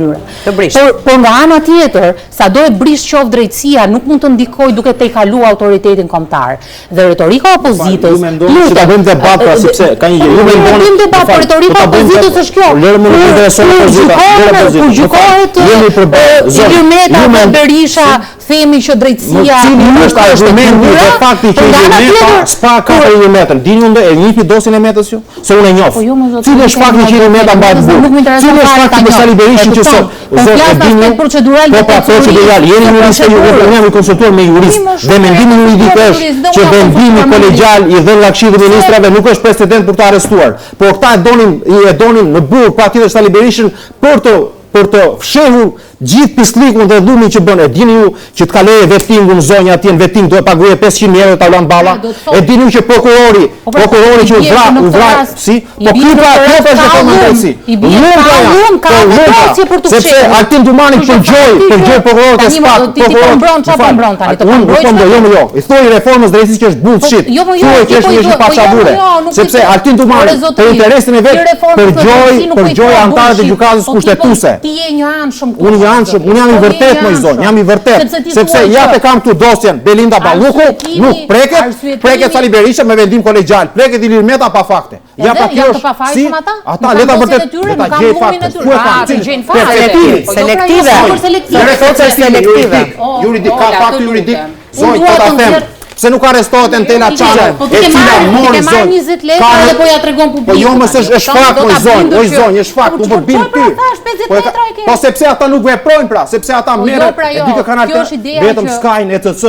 Të brishtë. Por, por nga ana tjetër, sado e brishtë qoftë drejtësia, nuk mund të ndikojë duke tejkaluar autoritetin kombëtar. Dhe retorika e opozitës, Ju mendoni që ta bëjmë debat pra sepse ka një gjë. Ju mendoni mendoni bëjmë debat, por retorika e opozitës është kjo. Lërë më nuk intereson opozita, lërë opozita. Kur gjykohet jemi përballë. Ilir Meta dhe Berisha, themi që drejtësia nuk është argumenti dhe fakti që Ilir Meta s'pa ka për Ilir Metën. Dini unë e njihni dosjen e Metës ju? Se unë e njoh. Po jo, Cili është fakti që Ilir Meta mbahet në burg? Cili është fakti për Sali Berishën që sot? Po flas në aspekt procedural Po pra procedural, jeni jurist ju, unë jam i konsultuar me jurist dhe mendimi juridik është që vendimi kolegjial i dhënë nga Këshilli i Ministrave nuk është precedent për të arrestuar. Por këta e donin e donin në burg patjetër Sali Berishën për të për të fshehur Gjithë pisllikun dhe llumin që bën, e dini ju që të kaloje vettingun zonja atje në vetting duhet paguaje 500.000 euro Taulant Balla? E dini ju që prokurori, po pra, prokurori që u vra, u vra, si? Po ky pra, kjo pra është reforma në drejtësi. I bie ka llum, ka po, dosje për të Sepse Altin Dumani përgjoi, përgjoi prokurorët e SPAK, po ti po mbron çfarë po mbron tani, të po mbroj. Unë po mbroj, jo, jo. I thuaj reformës drejtësisë që është bullshit. Po, jo, jo, Thuaj që është një paçavure. Sepse Altin Dumani për interesin e vet përgjoi, përgjoi anëtarët e gjykatës kushtetuese. Ti je njëanshëm këtu. Unë njëanshëm, unë jam i vërtetë moj zonjë, jam i vërtetë. Sepse ja të kam këtu dosjen Belinda Balluku, nuk preket, preket Sali Berisha me vendim kolegjial, preket Ilir Meta pa fakte. Ja pa kjo është si ata le ta vërtet, le ta gjej fakte. Ku e kanë? Gjejnë fakte. Selektive. Selektive. Selektive. Selektive. Juridik ka fakte juridik. Zonjë, po ta them. Pse nuk arrestohet Entela Çano, po e cila mori zonjë. Ti 20 letra dhe po ja tregon publikut. Po jo, mos është është fakt moj zonjë, oj zonjë, është fakt, unë po bind ty. Po, po sepse ata nuk veprojnë pra, sepse ata po jo, merren, pra jo, e di kë kanë atë, vetëm Sky-n ECC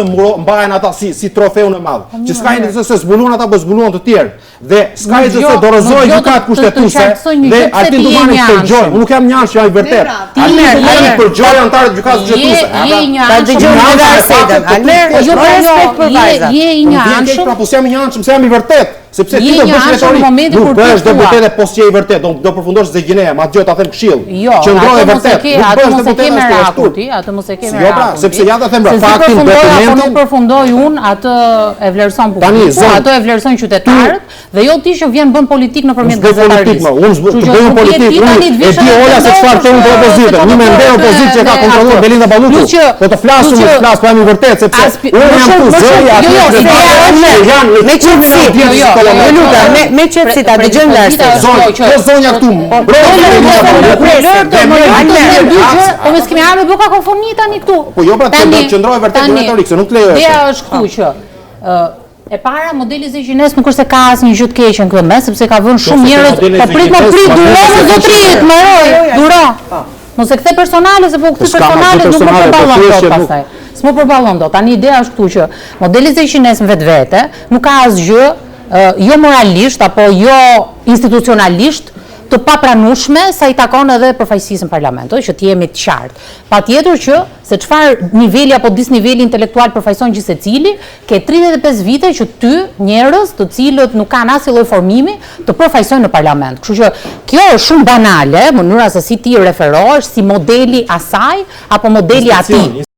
mbajnë ata si si trofeun e madh. Po Që Sky-n ECC se zbuluan ata, po zbuluan të tjerë. Dhe Sky ECC dorëzoi gjykatë kushtetuese dhe Altin Dumani përgjoi. Unë nuk jam njëanshëm, jam i vërtetë. Altin Dumani përgjoi anëtarët e gjykatës kushtetuese. Ta dëgjojmë edhe Arsedën. Almer, jo, po respekt për vajzat. Je i njëanshëm. Pra, po jam i njëanshëm, se jam i vërtetë. Sepse ti do bësh retorikë, nuk bëhesh deputete po s'je i vërtetë, do do përfundosh Zegjinea, ma dëgjo ta them këshillë. Jo, Qëndro e vërtetë, nuk atë bëhesh mos e deputete ke ashtu, merakun ti, atë mos e ke Jo pra, merakun. sepse ja ta them pra, Se si faktin, përfundoj apo dokumentin. nuk përfundoj unë, atë e vlerëson Tani, publiku, zonjë, atë e vlerësojnë qytetarët dhe jo ti që vjen bën politikë nëpërmjet Unë s'bëj politikë gazetarisë. më, unë s'bëj Kështu të që bëj nuk je politikë, ti unë tani të e vish di edhe Ola të se çfarë mendosh, thonë për se opozitën, çfarë unë mendoj do opozitë që ka me kontrolluar atë. Belinda Balluku. Plus që- Po të flas plus unë, që- të flas, po jam i vërtetë sepse Aspi- unë më jam shumë- këtu më zëri shumë- aty jo, jo, që se janë janë në Me kulmin e qetësi, audiencës jo, jo, kolonel. Ju lutem, me me qetësi ta dëgjojmë nga Predispozitë Arseda. është Zonjë, kjo që- kjo zonja këtu, bro, Belinda Balluku, Lërë të më lërë të them dy gjë, po më s'kemi ardhur bë kakofoni tani këtu. Po jo, pra, Tani- qëndro e vërtetë në tani, retorikë, se nuk të lejoj Ideja ashtu. është këtu që ë e para modeli Zegjines nuk është se ka asnjë gjë të keqe në këtë mes, sepse ka vënë shumë se njerëz, modeli po prit më Zegjines, prit, modeli duro më Zegjines zotëri, është- të mbaroj, duro. Mos e kthe personale se po u kthy Po s'ka më personale gjë nuk më personale, po përballon thjesht dot që nuk- pastaj. S'më përballon dot. Tani ideja është këtu që modeli Zegjines në vetvete nuk ka asgjë jo moralisht apo jo institucionalisht të papranueshme sa i takon edhe përfaqësisë në parlament, ë, që të jemi të qartë. Patjetër që se çfarë niveli apo disniveli intelektual përfaqëson gjithsecili, ke 35 vite që ty njerëz të cilët nuk kanë asnjë lloj formimi të përfaqësojnë në parlament. Kështu që kjo është shumë banale, mënyra se si ti referohesh si modeli asaj apo modeli atij.